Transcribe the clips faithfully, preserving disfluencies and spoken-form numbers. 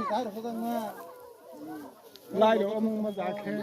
Lai rok omong ma ja khe.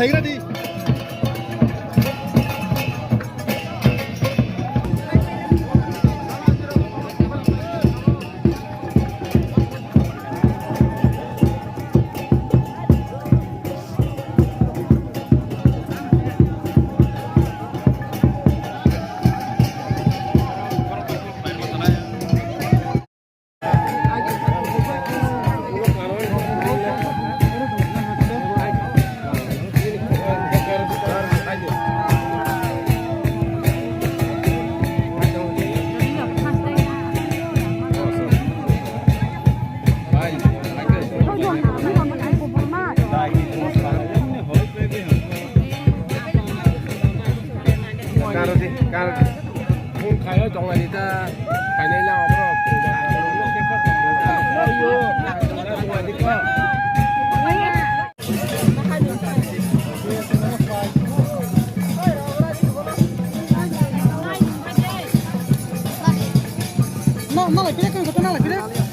Thaigra di. Karo di, karo di. Phone khaio tongnani ta, khainai la obo. No, no, la kire, kire, kire, la kire.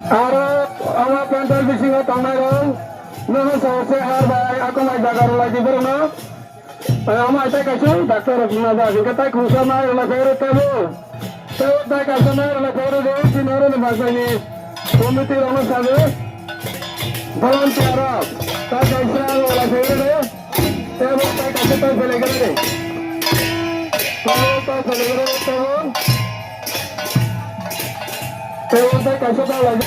Aro omo pandal bisingo tongnai rok nono saosi ar bai akomai jaga rwlai di borokno. Omo tai kaisa doctor rok ma ba hingke tai khungsa nai rwlai phai rw tebo. Tebo tai kaisa nai rwlai phai rw de chini oro ni bagwi ni committee rok no sabe. Volunteer rok tai kaisa rwlai phai rw de. Tebo tai kaisa tai phelegrani. Tebo tai phelegrani tebo. Tebo tai kaisa tai lagi.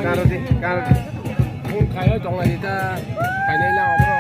Karodi, karodi. Phone khayo tonglaidi ta, khainai lang.